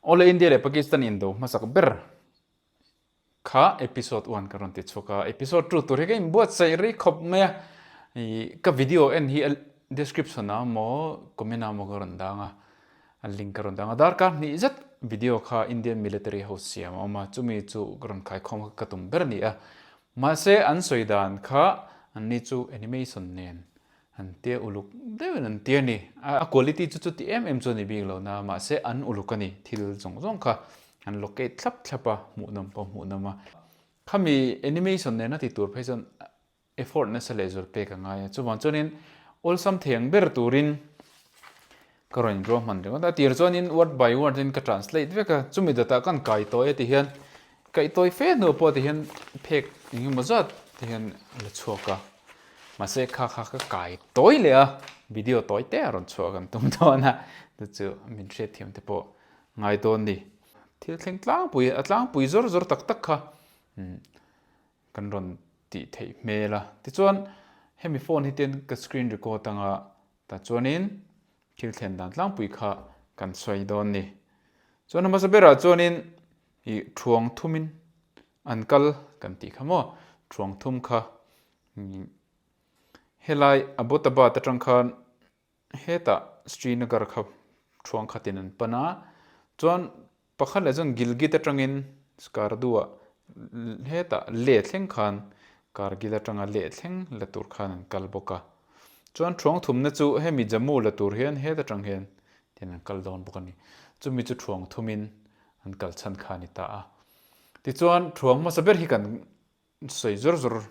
Awle India leh Pakistan indo hmasak ber kha episode one ka rawn ti chhuak a, episode two tur hi ka inbuatsaih rei khawp mai a, ih ka video en hi a description ah emaw comment ah emaw ka rawn dang a, a link ka rawn dang a, darkar hnih zet video kha Indian military ho siam a awm a, chumi chu ka rawn khaikhawm kha ka tum ber a ni a, mahse an sawi dan kha anni chu animation nen An tia uluk deuhin an tia a ni. A quality chu chuti em em chu a ni bik lo na, mahse an uluk a ni. Thil zawng zawng kha an locate thlap thlap a, hmuhnawm pawh hmuhnawm a. Khami animation nena ti tur phei chuan effort nasa leh zual pek a ngai a. Chuvang chuanin awlsam thei ang ber turin ka rawn inruahman ringawt a. A tir chuanin word by word in ka translate vek a, chumi dawtah kan kai tawi a ti hian kaih tawi fe hnuah pawh ti hian phek engemaw zat ti hian a la chhuak a. Mahse kha kha ka kai tawi leh a, video tawi te a rawn chhuah kan tum dawn a, chu chu min hriatthiam te pawh ngai dawn ni. Thil thleng tlangpui, a tlangpui zawr zawr tak tak kha kan rawn tih theih hmel a. Tichuan hemi phone hi ten ka screen record anga tah chuanin thil thlen dan tlangpui kha kan sawi dawn ni. Chuan hmasa berah chuanin ih thuang thumin An kal kan tih kha maw? Thuang thum kha helai Abbottabad atang khan hetah Srinagar kha thuang khatin an pan a, chuan pakhat leh chuan Gilgit atangin Skardu ah hetah leh thleng khan Kargil atanga leh thleng la tur khan an kal bawk a. Chuan thuang thumna chu hemi Jammu la tur hian het atang hian tin an kal dawn bawk a ni. Chumi chu thuang thumin an kal chhan kha a ni ta a. Tichuan, thuang hmasa ber hi kan sawi zawr zawr,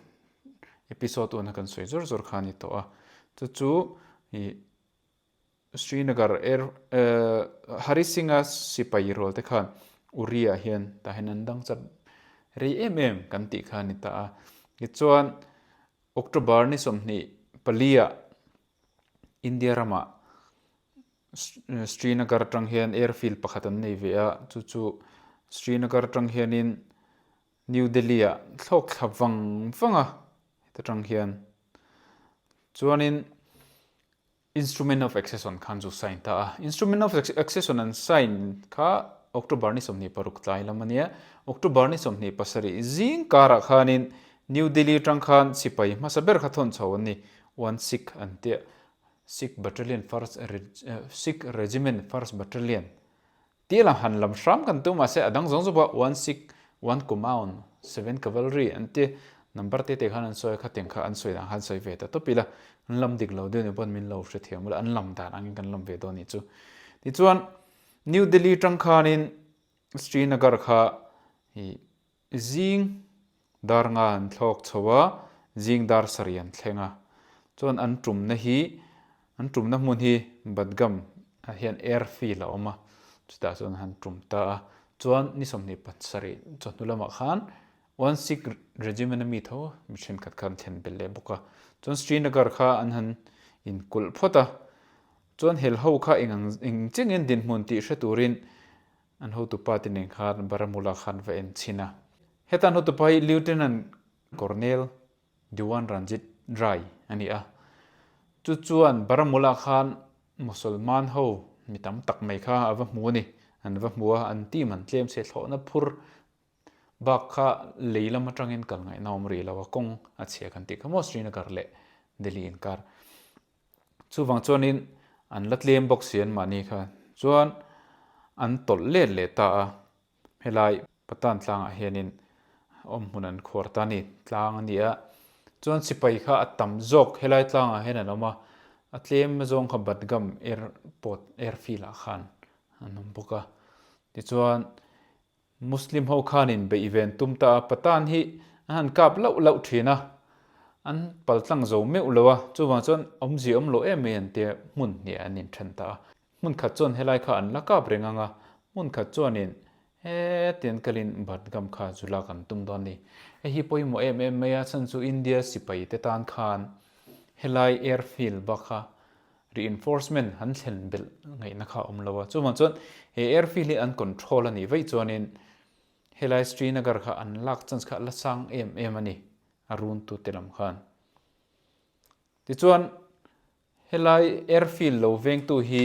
episode una kan sawi zawr zawr kha a ni tawh a. Chu chu ih Srinagar Air Hari Singh-a sipai rual te khan Uri-ah hian tah hian an dang chat rei em em kan tih kha a ni ta a. Tichuan, October ni 24-ah India ramah Srinagar atang hian airfield pakhat an nei ve a, chu chu Srinagar atang hianin New Delhi ah thlawk thla vang vang a heta tang hian. Chuanin Instrument of Accession khan chu sign ta a, Instrument of Accession an sign kha October ni 26 tlai lam a nia, October ni 27 zing karah khanin New Delhi atang khan sipai hmasa ber kha thawn chho an ni, one Sikh an tia. Sikh Battalion First Sikh Regiment First Battalion tih lam han lam hram kan tum mahse a dang zawng zawk a one Sikh one Kumaon seven Cavalry an ti number te te khan an sawi a khatiang kha an sawi dan khan sawi ve ta tawp ila an lam dik lo deuh ni pawn min lo hrethiam ula an lam dan angin kan lam ve dawn nih chu tichuan New Delhi tang khanin Srinagar kha ih Zing dar nga an thlawk chho a, zing dar sarih an thleng a. Chuan an tumna hi, an tumna hmun hi Badgam ah hian airfield a awm a, chutah chuan an han tum ta a. Chuan ni 27 chawhnu lamah khan One Sikh Regiment a mi tho mi thenkhat kha an thlen belh leh bawk a. Chuan Srinagar kha an han inkulh phawt a, chuan helho kha eng ang eng chiangin dinhmun tih hre turin An hotupa te nen khan Baramulla khan va en chhin a. Heta an hotupa hi Lieutenant Colonel Diwan Ranjit Rai a ni a. Chu chuan Baramulla khan Mosolman ho mi tam tak mai kha a va hmu a ni. An va hmu a, an team an tlem se thlawhna phur bak kha lei lam atangin kal ngaihna awm rih lo a, kawng a chhia kan tih kha maw Srinagar leh Delhi inkar. Chuvang chuanin an la tlem bawk si an mahni kha chuan an tawlh let leh ta a, helai Patan tlangah hianin awmhmun an khuar ta a ni, tlang a ni a. Chuan sipai kha a tam zawk helai tlangah hian an awm a, a tlem zawng kha Badgam airport airfield ah khan an awm bawk a. Tichuan Muslim ho khanin beih ven tum ta a, Patan hi an han kap lauh lauh thin a, an paltlang zo meuh lo a, chuvang chuan awmzia awm lo em mai an tia hmun hniah an inthen ta a. Hmun khat chuan helai kha an la kap reng ang a, hmun khat chuanin hetian kalin Badgam kha zu lak an tum dawn a ni. Hei hi pawimawh em em mai a, chhan chu India sipai te tan khan helai airfield bak kha Reinforcement han thlen belh ngaihna kha a awm lo a, chuvang chuan he airfield hi an control a nih vaih chuanin helai Srinagar kha an lak chance kha a la sang em em a ni, a runtute lam khan. Tichuan helai airfield lo vengtu hi.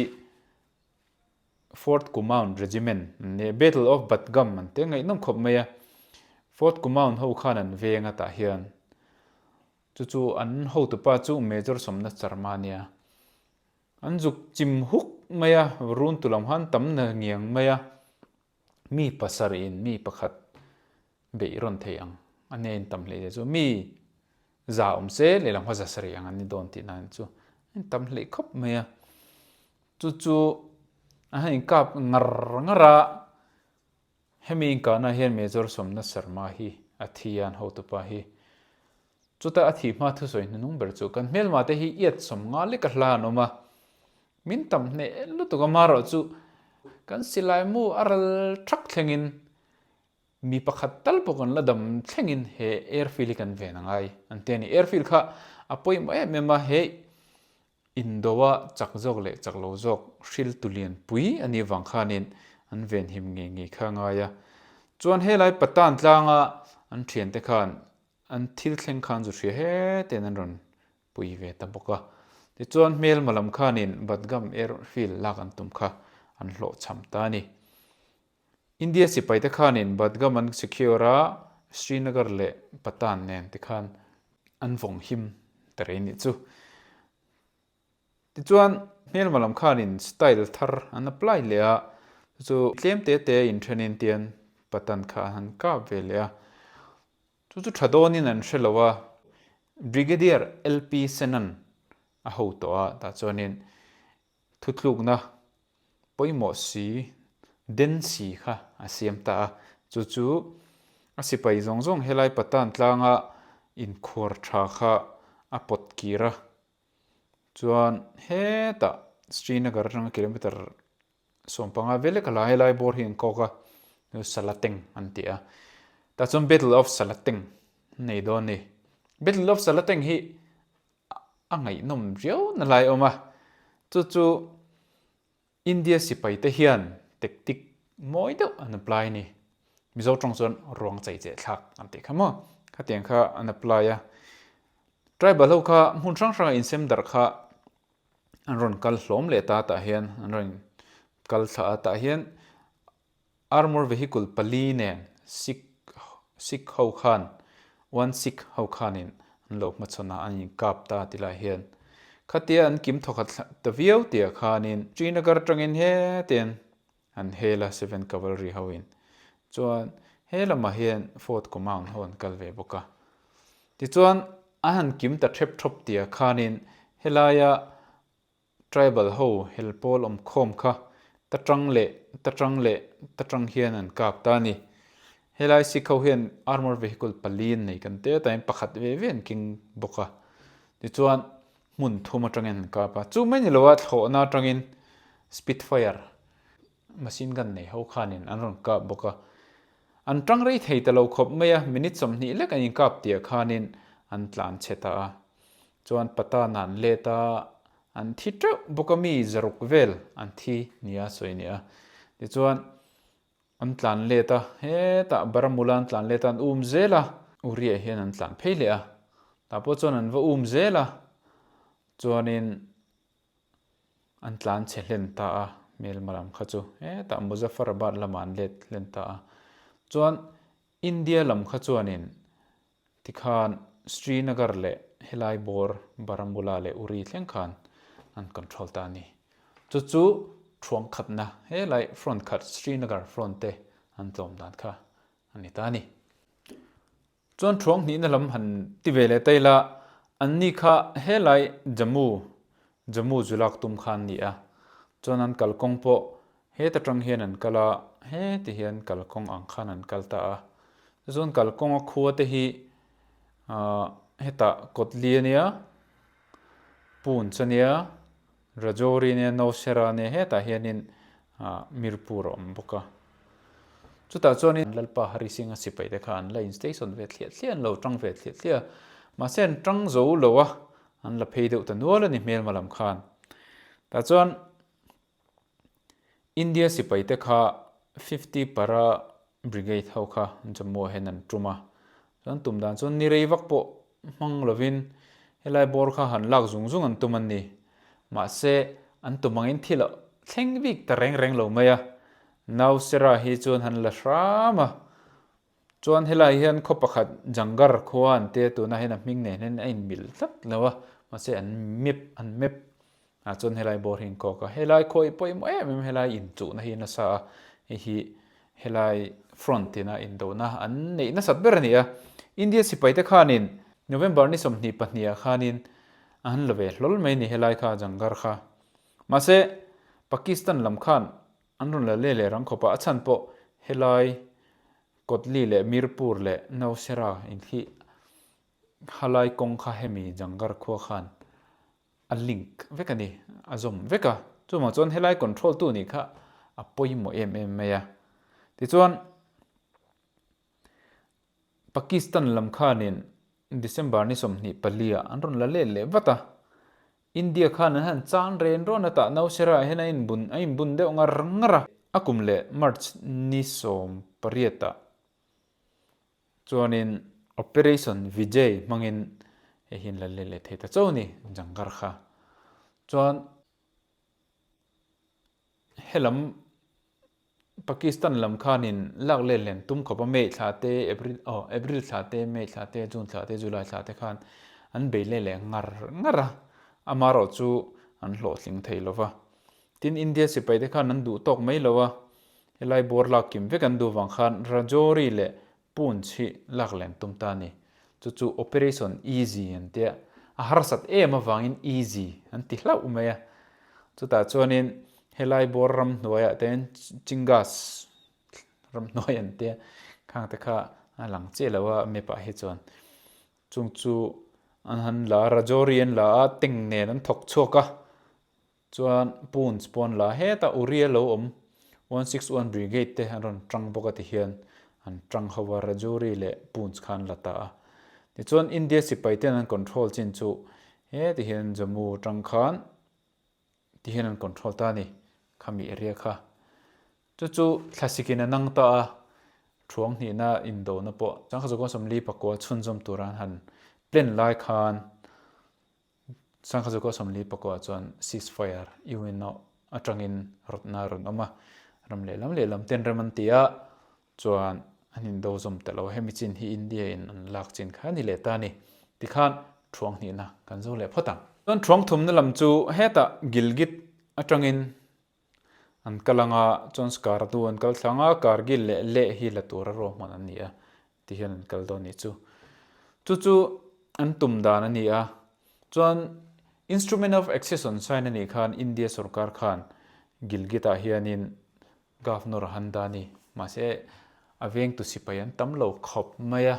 Fourth Kumaon Regiment an nia, Battle of Badgam an tia ngaihnawm khawp mai a. Fourth Kumaon ho khan an veng a tah hian chu chu an hotupa chu Major Somnath Sharma a nia. An zuk chim huk mai a, run tu lam khan tam na ngiang mai a, mi pasarih in mi pakhat beih rawn thei ang a nia in tam hleih te chu mi za awm se lehlam kha za sarih ang an ni dawn tih nan chu in tam hleih khawp mai a. Chu chu a han inkap ngar ngar a, hemi inkahna hian Major Somnath Sharma hi a thi a, an hotupa hi. Chuta a thih hma thusawi hnuhnung ber chu kan hmelma te hi iat 50 leka hla an awm a, min tam hneh lutuk a, marawh chu kan silai mu a ral thak thlengin mi pakhat tal pawh kan la dam thlengin he airfield hi kan ven a ngai an ti a ni. Airfield kha a pawimawh em em a, he Indo-a chak zawk leh chak lo zawk hriltu lian pui a nih vang khanin an venhim ngei ngei kha a ngai a. Chuan helai Patan tlanga an thiante khan an thil thleng khan zu hria hetein an rawn pui ve ta bawk a. Tichuan hmelma lam khanin Badgam Airfield lak an tum kha an hlawhchham ta a ni. India sipaite khanin Badgam an secure a, Srinagar leh Patan nen tikhan an vawng him ta rei nih chu. Tichuan hmelma lam khanin style thar an apply leh a, chu chu tlem te te inthenin tian Patan kha an han kap ve leh a. Chu chu tha dawnin an hre lo a, Brigadier LP Senan a ho tawh a, tah chuanin Thutlukna pawimawh si, den si kha a siam ta a, chu chu a sipai zawng zawng helai Patan tlanga inkhuar tha kha a pawt kir a, chuan hetah Srinagar atanga kilometer 15 vel lek a hla helai bawr hi an kawk a, chu Salateng an ti a, tah chuan Battle of Salateng an nei dawn a ni. Battle of Salateng hi a ngaihnawm riau na lai awm a, chu chu India sipai te hian tactic mawi deuh an apply a ni. Mizo tawng chuan ruang chei cheh thlak an tih kha maw? Khatiang kha an apply a. Tribal ho kha hmun hrang hranga insem darh kha an rawn kal hlawm leh ta tah hian an rawn kal thla a tah hian Armour vehicle pali nen Sikh Sikh ho khan one Sikh ho khanin an lo hmachhawn a, an inkap ta ti lai hian khatia an kim thawkhat ta viau tia khanin Srinagar atangin hetin an hel a Seven Cavalry hoin chuan he lamah hian Fourth Command ho an kal ve bawk a. Tichuan an han kim ta thep thawp tia khanin helaia Tribal ho hel pawl awm khawm kha ta tang leh ta tang leh ta tang hian an kap ta a ni. Helai Sikh ho hian armour vehicle pali an nei kan te tain pakhat ve ve an keng bawk a. Tichuan hmun thum atangin an kap a. Chu mai ni loa thlawhna atangin Spitfire machine gun nei ho khanin an rawn kap bawk a. An tang rei thei ta lo khawp mai a, minute 20 lek an inkap tih ah khanin an tlan chhe ta a. Chuan Patana an let a, an thi teuh bawk a mi zaruk vel an thi nia sawi nia. Tichuan an tlan let a, hetah Baramulla an tlan let a, an um zel a, Uriah hian an tlan phei leh a, tah pawh chuan an va um zel a, chuanin an tlan chhe hlen ta a, hmelma lam kha chu hetah Muzaffarabad lamah an let hlen ta a. Chuan India lam kha chuanin Tikhan Srinagar leh helai bawr Baramulla leh Uri thleng khan an control ta a ni. Chu chu thuang khatna helai front khat Srinagar front te an tlawm dan kha a ni ta a ni. Chuan thuang hnihna lam han ti ve leh ta ila, anni kha helai Jammu, Jammu zu lak tum kha an ni a. Chuan an kalkawng pawh Heta tang hian an kal a, heti hian kalkawng ang khan an kal ta a. Chuan kalkawnga khua te hi ahh hetah Kotli a nia, Poonch a nia, Rajouri a nia, Nowshera a nia, hetah hianin ahh Mirpur a awm bawk a. Chutah chuanin Lalpa Hari Singh-a sipai te kha an la in station ve thliah thliah, an lo tang ve thliah thliah a. Mahse an tang zo lo a, an la phei deuh ta nual a ni hmelma lam khan. Tah chuan India sipaite kha Fifty Para Brigade ho kha Jammu ah hian an tum a, chuan tum dan chuan ni rei vak pawh hmang lovin helai bawr kha han lak zung zung an tum an ni. Mahse an tum angin thil a. thleng bik ta reng reng lo mai a. Nowshera hi chuan han la hram a. Chuan helai hian khaw pakhat Jangar khua an tia tunah hian a hming nen hian a inmil tlat lo a, mahse an map an map ah chuan helai bawr hi an kawk a, helai khawi pawimawh em em helai inchuhna hi nasa a, hei hi helai front ina indona an neih nasat ber a ni a. India sipai te khanin November ni 22 ah khanin an la ve hlawl mai a ni helai kha Jangar kha. Mahse Pakistan lam khan An rawn la leh leh rang khawp a, a chhan pawh helai Kotli leh Mirpur leh Nowshera in hi halai kawng kha hemi Jangar khua khan a link vek a ni, a zawm vek a. Chuvang chuan helai control tu nih kha a pawimawh em em mai a. Tichuan Pakistan lam khanin December ni 24 ah an rawn la let leh vat a, India khan an han chan ren rawn a tah Nowshera ah hian a inbun a inbun deuh ngar ngar a, a kum leh March ni 18 ah chuanin Operation Vijay hmangin hei hi an la let leh thei ta chauh a ni Jangar kha chuan helam Pakistan lam khanin lak let len tum khawp a May thla te, April aw April thla te, May thla te, June thla te, July thla te khan an bei let leh ngar ngar a, amaherawh chu an hlawhtling thei lo va. Tin, India sipai te khan an duh tawk mai lo a, helai bawr lak kim vek an duh vang khan Rajouri leh Poonch hi lak len tum ta a ni. Chu chu Operation Easy an tia, a harsat em avangin Easy an ti hlauh mai a. Chutah chuanin helai bawr ramhnuaiah te hian Chingas ramhnuai an tia, khang te kha a lang chiah lo a map ah hi chuan. Chung chu an han la a, Rajouri an la a, tank nen an thawk chhuak a. Chuan Poonch pawn la hetah Uri a lo awm, 161 Brigade te an rawn tang bawk a ti hian an tang ho a, Rajouri leh Poonch kha an la ta a. Tichuan India sipai ten an control chin chu heti hian Jammu tang khan ti hian an control ta a ni, khami area kha. Chu chu thlasikin a nang ta a, thuang hnihna indona pawh Changkha 49 chhunzawm tura an han plan lai khan Sangkhazuka 44 chuan ceasefire UNO atangin rawtna a rawn awm a, ram lehlam lehlam ten rem an ti a, chuan an indo zawm ta lo. Hemi chin hi India in an lak chin kha a ni leh ta a ni. Tikhan thuang hnihna kan zo leh phawt ang. Chuan thuang thumna lam chu hetah Gilgit atangin An kal anga chuan Skardu an kal thlang a, Kargil leh Leh hi la tura ruahman an ni a, ti hian an kal dawn nih chu. Chu chu an tum dan a ni a, chuan Instrument of Accession sign a nih khan India sorkar khan Gilgit-ah hianin Governor a han dah a ni. Mahse a vengtu sipai an tam lo khawp mai a.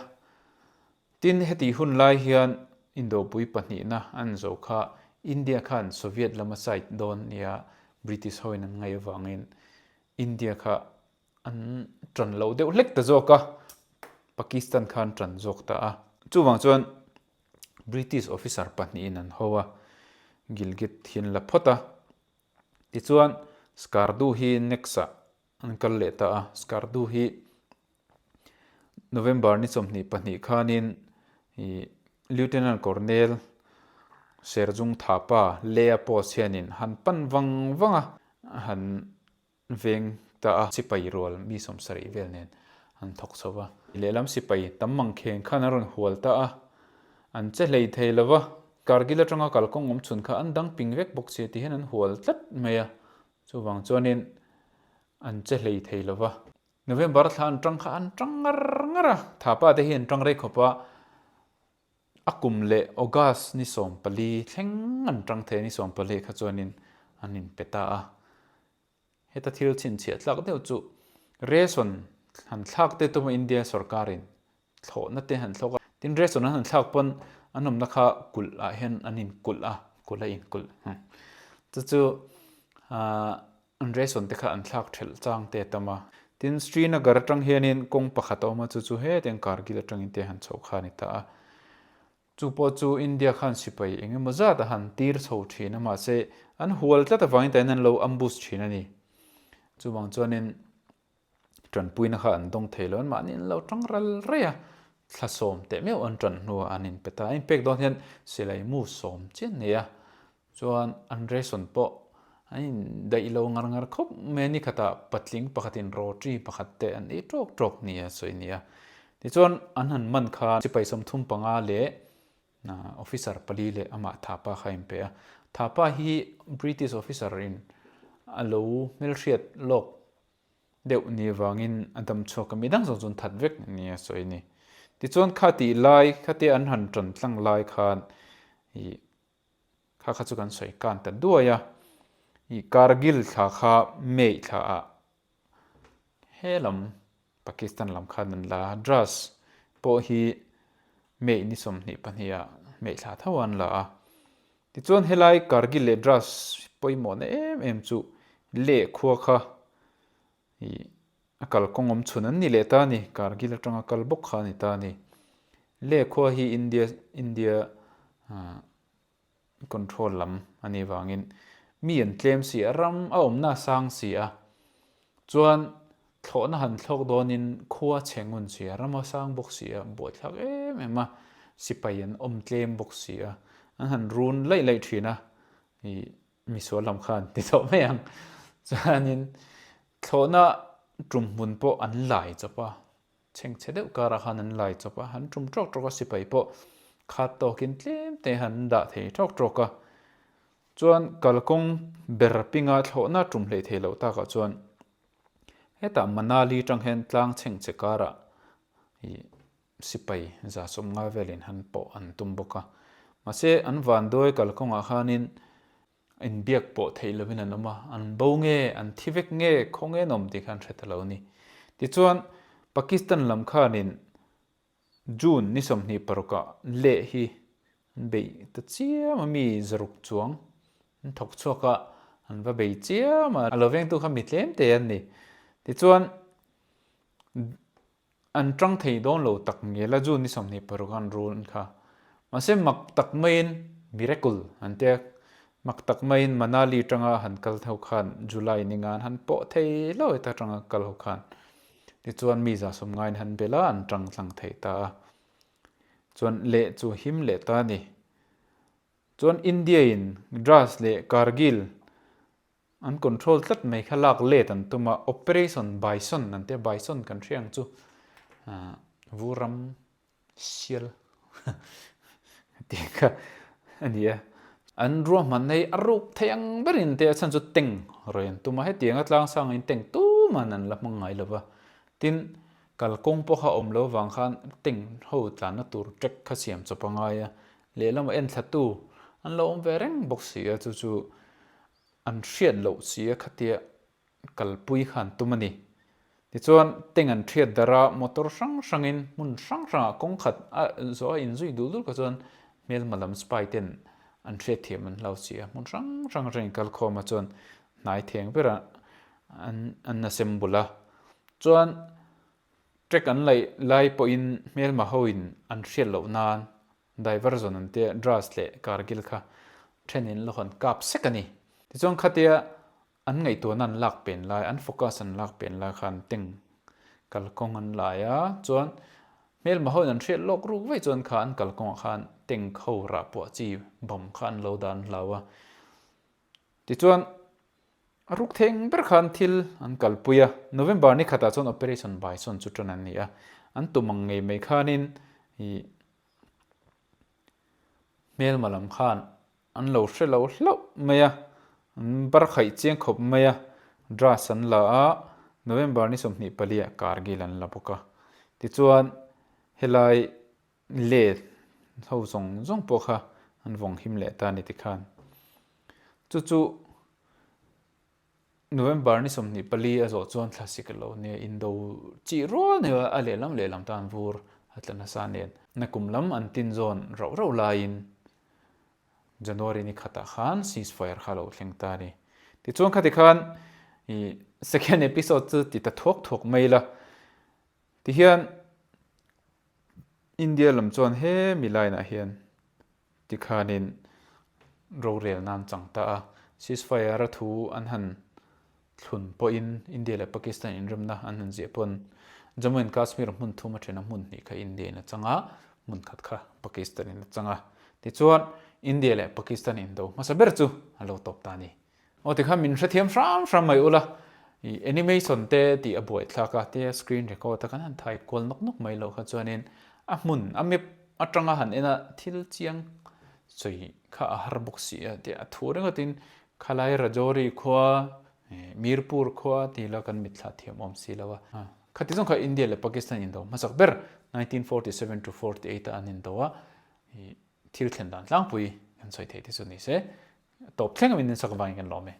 Tin, hetih hun lai hian Indopui pahnihna an zo kha India khan Soviet lama side dawn nia British hoin an ngaih avangin India kha an tan lo deuh hlek ta zawk a, Pakistan kha an tan zawk ta a. Chuvang chuan British officer pahnihin an ho a, Gilgit hi an la phawt a. Tichuan Skardu hi next-ah an kal leh ta a, Skardu hi November ni 22 khanin ih Lieutenant Colonel Serjung Thapa Leh-a post hianin han pan vang vang a, han veng ta a, sipai rual mi 70 vel nen an thawk chho va. Lehlam sipai tam mangkheng khan an rawn hual ta a, an che hlei thei lo va, Kargil atanga kalkawng awm chhun kha an dang ping vek bawk si ti hian an hual tlat mai a, chuvang chuanin an che hlei thei lo va. November thla an tang kha an tang ngar ngar a, Thapa te hi an tang rei khawp a, a kum leh August ni 14 thleng an tang thei a, ni 14 kha chuanin an inpe ta a. Heta thil chhinchhiah tlak deuh chu ration han thlak te tuma India sorkarin thlawhna te han thlawk a, tin ration an han thlak pawn an awmna kha kulh ah hian an inkulh a, kulh a inkulh chu chu ahh an ration te kha an thlak thelh chang te a tam a. Tin Srinagar atang hianin kawng pakhat a awm a, chu chu hetiang Kargil atangin te han chhoh kha a ni ta a. Chu pawh chu India khan sipai eng emaw zat a han tir chho thin a, mahse an hual tlat avangin tah hian an lo ambush thin a ni. Chuvang chuanin Tanpuina kha an dawng thei lo, an mahni an lo tang ral rei a, thla sawm teh meuh an tan hnuah an inpe ta. A inpek dawn hian silai mu sawm chian nei a, chuan an ration pawh An indaih lo ngar ngar khawp mai a, ni khatah patling pakhatin roti pakhat te an ei tawk tawk nia sawi a ni a. Tichuan an han man khan sipai 35 leh officer pali leh amah Thapa kha a inpe a. Thapa hi British officer in a lo hmelhriat lawk deuh ni avangin a dam chhuak a, midang zawng chu an that vek nia sawi a ni. Tichuan kha tih lai khatia an han tan tlang lai khan ih Kha kha chu kan sawi kan ta duai a, i Kargil thla kha May thla ah he lam Pakistan lam khan an la a, Dras pawh hi May ni 22 ah May thla tho an la a. Tichuan helai Kargil leh Dras pawimawhna em em chu Leh khua kha i a kalkawng awm chhun an ni leh ta a ni, Kargil atanga kal bawk kha a ni ta a ni. Leh khua hi India India control lam a nih vangin mi an tlem si a, ram a awmna a sang si a, chuan thlawhna han thlawk dawnin khua chhe ngun si a, ram a sang bawk si a, buaithlak em em a, sipai an awm tlem bawk si a, an han run laih laih thin a, ih misual lam khan ti tawh mai ang. Chuanin thlawhna tum hmun pawh an lai chawp a, Chhengchhe deuh karah khan an lai chawp a, han tum tawk tawk a, sipai pawh khat tawkin tlem te han dah thei tawk tawk a. Chuan kalkawng ber pinga thlawhna tum hleih thei loh takah chuan hetah Manali tang hian tlang chhengchhe karah ih sipai 150 velin han pawh an tum bawk a. Mahse an vanduai kalkawngah khanin Inbiak pawh theih lovin an awm a, an bo nge, an thi vek nge, khaw nge an awm tih kha an hre ta lo a ni. Tichuan, Pakistan lam khanin June ni 26 ah leh hi an beih ta chiam a, mi zaruk chuang an thawk chhuak a, an va bei chiam a, a lo vengtu kha mi tlem te an ni. Tichuan, An tang thei dawn lo tak nge la June ni 26 an run kha. Mahse mak tak maiin miracle an tia mak tak maiin Manali tanga han kal ho khan July ni ngan han pawh thei lo heta tanga kal ho khan tichuan mi 150 in han bel a an tang tlang thei ta a. Chuan leh chu him leh ta a ni. Chuan India in Dras leh Kargil An control tlat mai kha lak let an tum a, Operation Bison an tia, Bison kan hria ang chu vur ram sial tih kha a ni a. An ruahmanna hi a ruk thei ang berin an tia, a chhan chu tank rawi an tum a, hetianga tlangsang in tank tuman an la hmang ngai lo va. Tin, kalkawng pawh kha awm lo vang khan tank ho tlanna tur track kha siam chawp a ngai a, lehlamah enthlatu an lo awm ve reng bawk si a, chu chu An hriat loh si a khatia kalpui kha an tum a ni. Tichuan, tank an hriat darh a, motor hrang hrangin hmun hrang hrangah kawng khat a zawh a inzui dul dul kha chuan hmelma lam spy ten an hriat thiam an hlau si a, hmun hrang hrang atangin kal khawm a chuan hnai theng berah an an assemble a. Chuan, track an laih lai pawhin hmelma hoin an hriat loh nan Diversion an tia Dras leh Kargil kha thenin lo han kap sek a ni. Tichuan khatia an ngaihtuahna an lak pen lai, an focus an lak pen lai khan tank kalkawng an lai a, chuan hmelma hoin an hriat lawk ruk vaih chuan kha an kalkawngah khan tank ho rah puah chi bomb kha an lo dan hlau a. Tichuan a ruk theng ber khan thil an kalpui a, November ni khatah chuan Operation Bison chu tan an ni a, an tum ang ngei mai khanin ih Hmelma lam khan an lo hre lo hlauh mai a, an bar khaih chiang khawp mai a, Dras an la a, November ni 24 ah Kargil an la bawk a. Tichuan helai let ho zawng zawng pawh kha an vawng him leh ta a ni tikhan. Chu chu November ni 24 a zawh chuan thlasik a lo nia, indo chih rual ni a lehlam lehlam tan vur a tla nasa nen. Nakum lam an tin zawn rauh rauh laiin January ni khatah khan ceasefire kha a lo thleng ta a ni. Tichuan khati khan i second episode chu ti ta thuak thuak mai ila. Tihian India lam chuan he mi line ah hian Tikhanin rorel nan chang ta a, ceasefire a thu an han thlun pawhin India leh Pakistan inremna an han ziah pawn Jammu and Kashmir hmun thum a then a, hmun hnih kha India in a chang a, hmun khat kha Pakistan in a chang a. Tichuan India leh Pakistan indo hmasa ber chu a lo tawp ta a ni. Aw tikhan min hrethiam hram hram mai ula, i animation te tih a buaithlak a, tia screen record a kan han thai kual nawk nawk mai loh kha chuanin a hmun a map atanga han en a thil chiang sawi kha a har bawk si a, tia a thu ringawtin khalai Rajouri khua Mirpur khua tih la kan mitthla thiam awm si lo a. Khati zawng kha India leh Pakistan indo hmasak ber 1947 to 48 a an indo a, thil thlen dan tlangpui kan sawi theih te chu ni se. Tawp thleng a min insak vangin kan lawm e.